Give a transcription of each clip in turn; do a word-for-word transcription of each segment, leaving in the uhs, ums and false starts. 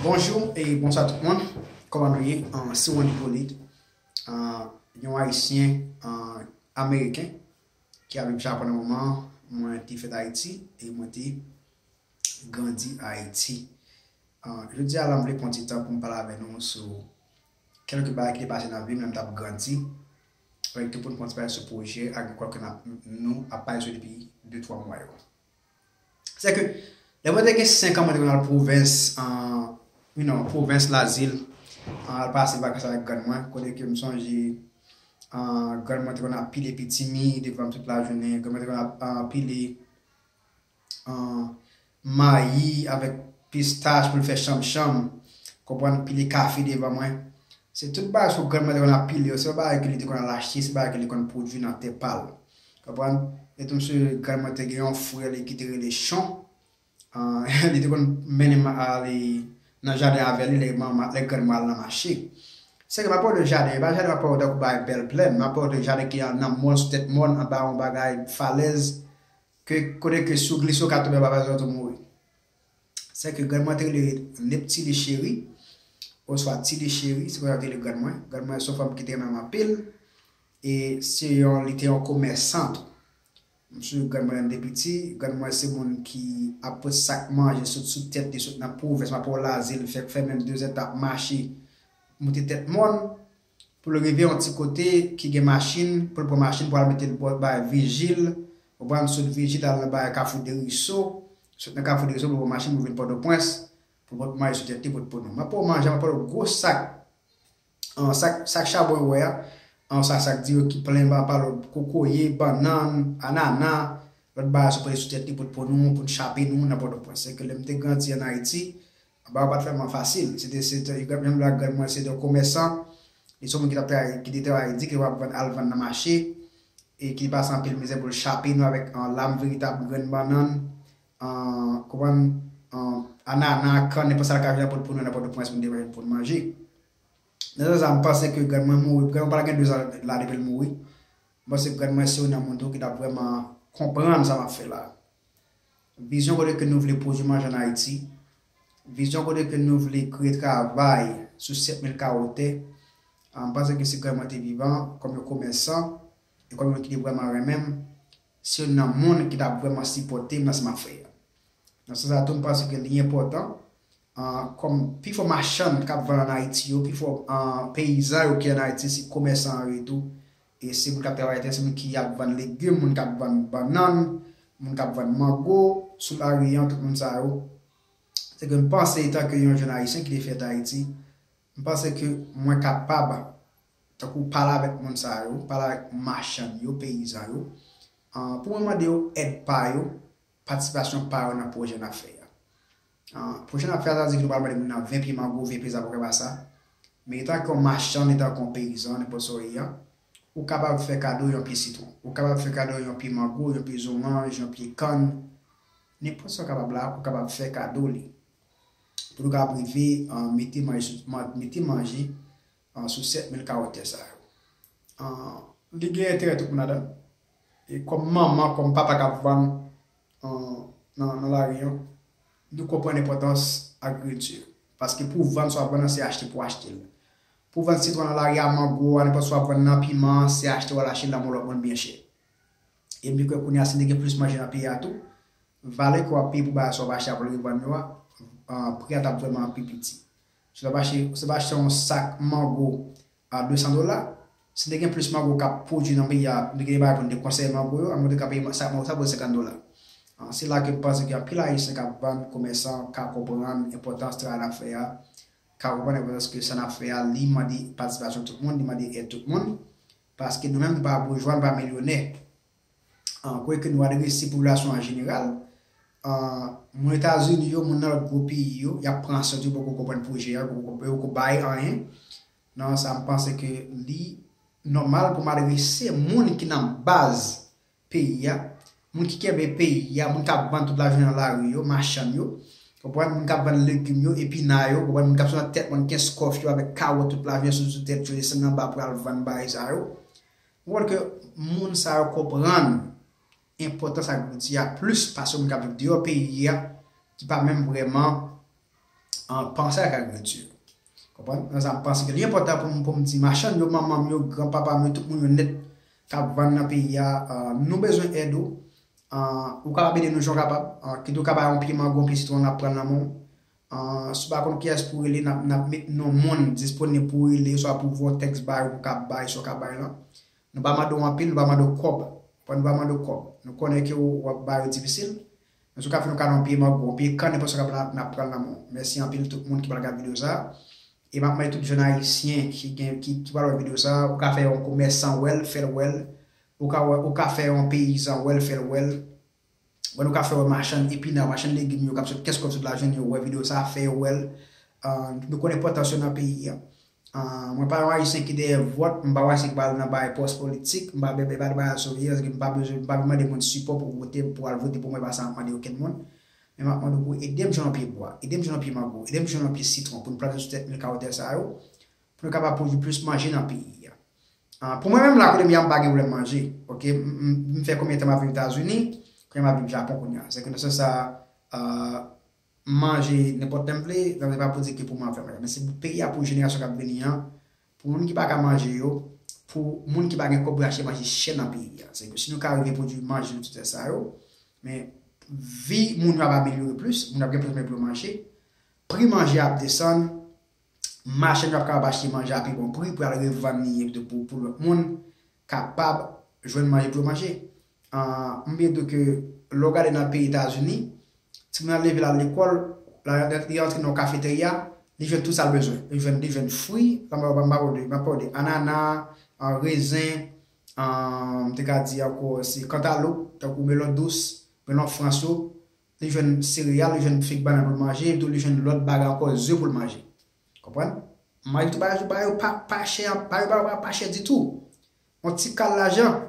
Bonjou e bonswa tout moun. Kòman nou ye? An, se Wendy Polite, an, yon Ayisyen, an, Ameriken ki ap viv Japon nan moman. Mwen te fèt Ayiti e mwen te grandi Ayiti. An, jodi a la, m vle pran ti tan pou m pale avè nou sou kèlke bagay ki te pase nan vi m lè m t ap grandi, avèk tou pou n pran ti pale sou pwojè agrikòl ke n ap, nou ap pale sou depi de twa mwa yo. Se ke, lè mwen te gen senk an, mwen te konn al pwovens, an, you know, pwovens Lazil, an, al pase vakans avèk grann mwen, kote ke m sonje, an, grann mwen te konn ap pile pitimi devan m tout lajounen, grann mwen te konn ap, an, pile, an, mayi avèk pistach pou l fè chanmchanm, konprann, pile kafe devan mwen. Se tout bagay sou grann mwen te konn ap pile yo, se pa bagay ke li te konn al achte, se bagay ke li konn pwodui nan tè pa l. Konprann? E tou, m sonje grann mwen te gen yon frè li ki te rele Chon. An, li te konn mennen m ale nan jaden avè li lè manman, lè grann mwen al nan mache. Se ke m ap pale w de jaden, e pa jaden m ap pale w tankou bagay bèl plèn, m ap pale w de jaden ki nan mòn, sou tèt mòn, anba yon bagay falèz, ke kote ke si w glise w ka tonbe anba falèz la tou mouri. Se ke grann mwen te rele Neptili Cheri, oswa Tili Cheri, se konsa yo te rele grann mwen. Grann mwen se yon fanm ki te renmen m anpil, e se yon, li te yon komèsan tou. M sonje grann mwen lè m te piti, grann mwen se moun ki ap pote sak manje sot sou tèt li, sot nan pwovens, m ap pale w Lazil, fè, fè menm de zè tan ap mache, moute tèt mòn, pou l rive yon ti kote ki gen machin, pou l pran machin pou al mete l bò bay Vijil, konprann, sot Vijil al nan bay Kafou Deriso, sot nan Kafou Deriso pou l pran machin pou vin Pòtoprens, pou l pot manje sou tèt li, pot pou nou. M ap pale w manje, m ap pale w gwo sak, an, sak, sak chabon yo wè a, an, sak, sak di yo ki plen, m ap pale w kokoye, bannann, anana, lòt bagay sou pote sou tèt li, pot pou nou, pou n chape nou nan Pòtoprens. Se ke lè m te grandi ann Ayiti, bagay yo pa t vrèman fasil. Se te, se te, grann, menm la grann mwen se te yon komèsan. Li se yon moun ki t ap travay, ki te travay di ke w ap vann, al vann nan mache, e ki pase anpil mizè pou l chape nou avèk, an, lam veritab, grenn bannann, an, konprann, an, anana, kann, nenpòt sa l ka jwenn pou l, pou nou nan Pòtoprens pou n te jwenn pou n manje. Nan sans sa, m panse ke grann mwen mouri, grann mwen pa t gen de zan la depi l mouri. M panse ke grann mwen se youn nan moun tou ki t ap vrèman konprann sa m ap fè la. Vizyon kote ke nou vle pwodui manje ann Ayiti, vizyon kote ke nou vle kreye travay sou sèt mil kawo tè, a, m panse ke si grann mwen te vivan, kòm yon komèsan, e kòm yon moun ki te vrèman renmen m, se youn nan moun ki t ap vrèman sipòte m nan sa m ap fè a. Nan sans sa tou, m panse ke li enpòtan, a, kòm pifò machann k ap vann ann Ayiti yo, pifò, a, peyizan yo ki ann Ayiti, se komèsan yo ye tou. E se moun k ap travay tè, se moun ki ap vann legim, moun k ap vann bannann, moun k ap vann mango, sou lari an, tout moun sa yo. Se ke m panse, etan ke yon jèn ayisyen ki te fèt Ayiti, m panse ke mwen kapab, tankou pale avèk moun sa yo, pale avèk machann yo, peyizan yo, a, pou mwen mande yo èd pa yo, patisipasyon pa yo nan pwojè n ap fè a. A, pwojè n ap fè a, sa vle di ke nou pral mande moun nan ven pye mango, ven pye zavòka, pa sa. Men etan ke yon machann, etan ke yon peyizan, nenpòt sa w ye a, ou kapab fè kado yon pye sitwon, ou kapab fè kado yon pye mango, yon pye zoranj, yon pye kann, nenpòt sa w kapab la, ou kapab fè kado li. Pou nou kapab rive, a, mete manje sou, ma-, mete manje, a, sou sèt mil kawo tè sa yo. A, li gen enterè tout moun ladan l. E kòm manman, kòm papa k ap vann, a, nan, nan lari an, nou konprann enpòtans agrikilti. Paske pou w vann, sa w ap vann nan, se achte pou w achte l. Pou w vann sitwon nan lari a, mango a, nenpòt sa w ap vann nan, piman an, se achte w al achte l nan men lòt moun byen chè. E m di ke kounye a, si n te gen plis manje nan peyi a tou, valè ke w ap peye pou bagay sa w ap achte a pou l revann yo a, a, pri a t ap vrèman pi piti. Si w ap achte, si w ap achte yon sak mango a de san dola, si n te gen plis mango k ap pwodui nan peyi a, nou te gen bagay pou n te konsève mango yo, a, nou te ka peye sak mango sa pou senkant dola. A, se la ke m panse ke anpil Ayisyen k ap vann, komèsan, ka konprann enpòtans travay n ap fè a, ka konprann enpòtans ke sa n ap fè a, li mande patisipasyon tout moun, li mande èd tout moun, paske nou menm nou pa boujwa, nou pa milyonè. A, kote ke nou adrese popilasyon an jeneral, a, moun Etazini yo, moun nan lòt gwo peyi yo, y ap pran swen yo, poko konprann pwojè a, poko, poko bay anyen. Nan sa, m panse ke li nòmal pou m adrese moun ki nan baz peyi a, moun ki kenbe peyi a, moun k ap vann tout lajounen nan lari yo, machann yo, konprann, moun k ap vann legim yo, epina yo, konprann, moun k ap sot nan tèt mòn, kenskòf yo avèk kawòt tout lajounen sou, sou tèt yo, desann anba pou al vann bagay sa yo. Ou konprann ke moun sa yo konprann enpòtans agrikilti a plis pase moun k ap viv deyò peyi a, ki pa menm vrèman, an, panse ak agrikilti. Konprann? Nan sa, m panse ke li enpòtan pou m, pou m di machann yo, manman m yo, granpapa m yo, tout moun yo nèt k ap vann nan peyi a, an, nou bezwen èd ou. An, ou kapab ede nou jan w kapab. An, kit ou ka bay yon pye mango, yon pye sitwon, n ap pran l nan men w. An, si w pa konn kiyès pou w rele, n ap, n ap met non moun disponib pou w rele, swa pou voye yon tèks ba yo, pou w ka bay, sa w ka bay lan. Nou pa mande w anpil, nou pa mande w kòb. Konprann, nou pa mande w kòb. Nou konnen ke w, w ap ba yo difisil. Men si w ka fè nou kado yon pye mango, yon pye kann, nenpòt sa w ka bay, n ap pran l nan men w. Mèsi anpil tout moun ki pral gade videyo sa a. E m ap mande tout jèn ayisyen ki gen, ki, ki pral wè videyo sa a, ou ka fè yon komèsan wè l, fè l wè l. Ou ka wè, ou ka fè yon peyizan wè l, fè l wè l. Bon, nou ka fè wè machann epina, machann legim yo k ap sot kès kòb sot lajounen yo wè videyo sa a, fè yo wè l. Ah, nou konn enpòtans yo nan peyi a. Ah, mwen pa yon ayisyen ki dèyè vòt, m pa yon ayisyen ki pral nan bay pòs politik, m pa bay, bay, bay, bay sou vye, paske m pa bezwen, m pa vin mande moun sipò pou vote, pou al vote pou mwen, pa sa m ap mande okenn moun. Men m ap mande w pou ede m jwenn yon pye bwa, ede m jwenn yon pye mango, ede m jwenn yon pye sitwon pou n plante sou tèt mil kawoutè sa yo, pou nou kapab pwodui plis manje nan peyi a. Ah, pou mwen menm la, kote m ye a, m pa gen pwoblèm manje. Ok, m, m, m fè konbyen tan m ap viv Etazini, kounye a m ap viv Japon kounye a. Se ke nan sans sa, ah, manje nenpòt lè m vle, sa vle pa pou di ke pou mwen ap fè manje. Men se pou peyi a, pou jenerasyon k ap vini an, pou moun ki pa ka manje yo, pou moun ki pa gen kòb pou achte manje chè nan peyi a. Se ke si nou ka rive pwodui manje nou tout sa yo, men vi moun yo ap amelyore plis, moun yo ap gen plis manje pou yo manje, pri manje ap desann, machann yo ap kapab achte manje a pi bon pri pou y al revann li pou, pou lòt moun kapab jwenn manje pou yo manje. Ah, m byen di w ke lè w gade nan peyi Etazini, timoun nan leve l al lekòl, la, li rantre nan yon kafeterya, li jwenn tout sa l bezwen. Li jwenn, li jwenn fwi, m pa, m pa, m pa pale de, m pa pale de anana, ah, rezen, ah, m te ka di ankò, se kantaloup, tankou melon dous, melon frans yo, li jwenn sereyal, li jwenn fig bannan pou l manje, epi tou li jwenn lòt bagay ankò, ze pou l manje. Konprann? Manje tou bagay, bagay yo pa, pa chè, bagay yo pa, pa chè ditou. Yon ti kal lajan.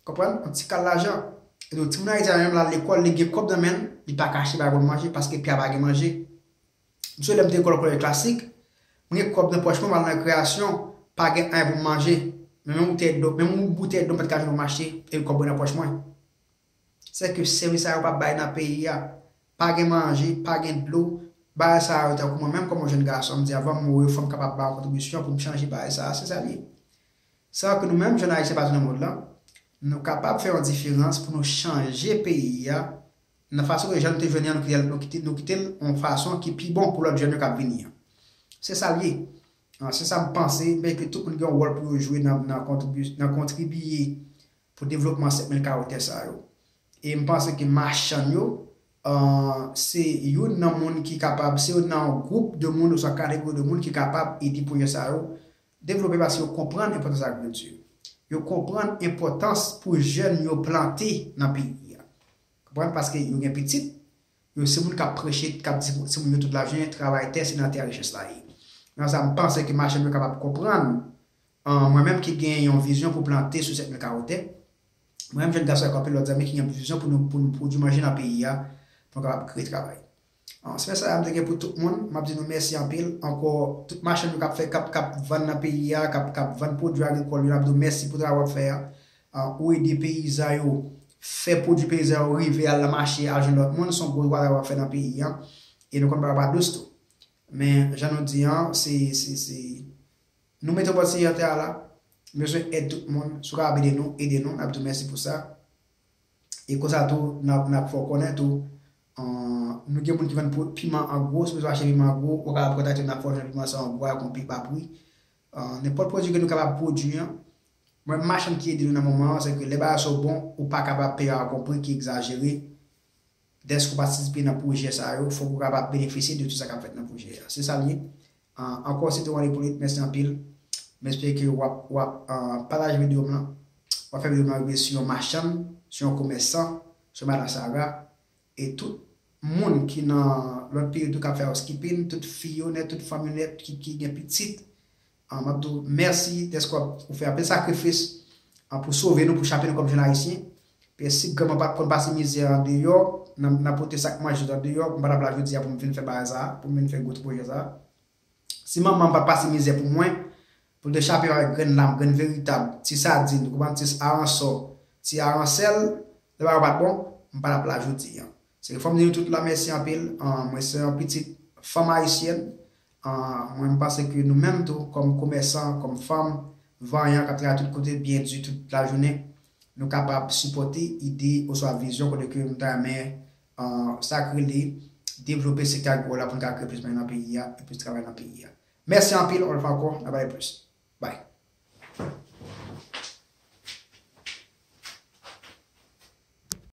Konprann? Yon ti kal lajan. Epi tou timoun ayisyen menm la lekòl, li gen kòb nan men l, li pa ka achte bagay pou l manje paske peyi a pa gen manje. M sonje lè m te lekòl kolèj klasik, mwen gen kòb nan pòch mwen, m al nan rekreyasyon, pa gen anyen pou m manje. Men menm boutèy dlo, menm yon boutèy dlo m pa t ka jwenn pou m achte, e kòb mwen nan pòch mwen. Se ke sèvis sa yo p ap bay nan peyi a. Pa gen manje, pa gen dlo, bagay sa yo tankou mwen menm kòm yon jèn gason, m di avan m mouri, fò m kapab bay yon kontribisyon pou m chanje bagay sa, se sa l ye. Sa ke nou menm jèn ayisyen patou nan mond lan, nou kapab fè yon diferans pou nou chanje peyi a, nan fason ke jan nou te jwenn li an, nou kite l, nou kite, nou kite l yon fason ki pi bon pou lòt jèn yo k ap vini an. Se sa l ye. Ah, se sa m panse, m panse ke tout moun gen yon wòl pou yo jwe nan, nan kontribi-, nan kontribiye pou devlopman sèt mil kawoutè sa yo. E m panse ke machann yo, ah, se youn nan moun ki kapab, se youn nan yon gwoup de moun oswa kategori de moun ki kapab ede pwojè sa yo devlope paske yo konprann enpòtans agrikilti. Yo konprann enpòtans pou jèn yo plante nan peyi a. Konprann? Paske yo gen pitit, yo se moun k ap preche, k ap di timoun yo tout lajounen, travay tè, se nan tè a richès la ye. Nan sa, m panse ke machann yo kapab konprann, ah, mwen menm ki gen yon vizyon pou plante sou sèt mil kawoutè, mwen menm jèn gason ak anpil lòt zanmi ki gen vizyon pou nou, pou nou pwodui manje nan peyi a, pou nou kapab kreye travay. Ah, se sa m te gen pou tout moun. M ap di nou mèsi anpil. Ankò, tout machann yo k ap fè, k ap, k ap vann nan peyi a, k ap, k ap vann pwodui agrikòl yo, n ap di w mèsi pou travay w ap fè a. Ah, ou ede peyizan yo, fè pwodui peyizan yo rive al nan mache, al jwenn lòt moun, se yon gwo travay w ap fè nan peyi a. E nou konn bagay pa dous tou. Men, jan nou di an, se, se, se, nou mete w bò Seyè a tè a la, nou bezwen èd tout moun. Si w kapab ede nou, ede nou, n ap di w mèsi pou sa. E konsa tou, n ap, n ap fè w konnen tou, ah, nou gen moun ki vann po-, piman an gwo, si w bezwen achte piman an gwo, ou kapab kontakte n, n ap fè w jwenn piman sa an gwo ak yon pi ba pri. Ah, nenpòt pwodui ke nou kapab pwodui an, mwen, machann ki ede nou nan moman an, se ke lè bagay sa yo bon, ou pa kapab peye ak yon pri ki egzajere. Dèske w patisipe nan pwojè sa yo, fòk ou kapab benefisye de tout sa k ap fèt nan pwojè a. Se sa l ye. Ah, ankò, se te Wally Polit, mèsi anpil. M espere ke w ap, w ap, ah, pataje videyo m lan. W ap fè videyo m lan rive sou yon machann, sou yon komèsan, sou madan Sara, e tout moun ki nan lòt peyi tou k ap fè housekeeping, tout fi yo nèt, tout fanm yo nèt ki, ki gen pitit. Ah, m ap di w mèsi dèske w ap, ou fè anpil sakrifis, ah, pou sove nou, pou chape nou kòm jèn ayisyen. Paske si granmoun pa t konn pase mizè andeyò, nan, nan pote sak manje andeyò, m pa t ap la jodi a pou m vin fè bagay sa a, pou m vin fè gwo pwojè sa a. Si manman m pa t pase mizè pou mwen, pou l te chape avèk grenn lam, grenn veritab, ti sadin, ou konprann, ti aransò, ti aransèl, lè bagay yo pa t bon, m pa t ap la jodi a. Se fò m di nou tout la mèsi anpil. Ah, mwen se yon pitit fanm ayisyèn. Mwen, m panse ke nou menm tou, kòm komèsan, kòm fanm, vanyan, k ap travay tout kote, byen di tout lajounen, nou kapab sipòte ide oswa vizyon kote ke nou ta renmen, sa k rele, devlope sektè agrikòl la pou n ka kreye plis mwayen nan peyi a e plis travay nan peyi a. Mèsi anpil, yon lòt fwa ankò, n a pale plis.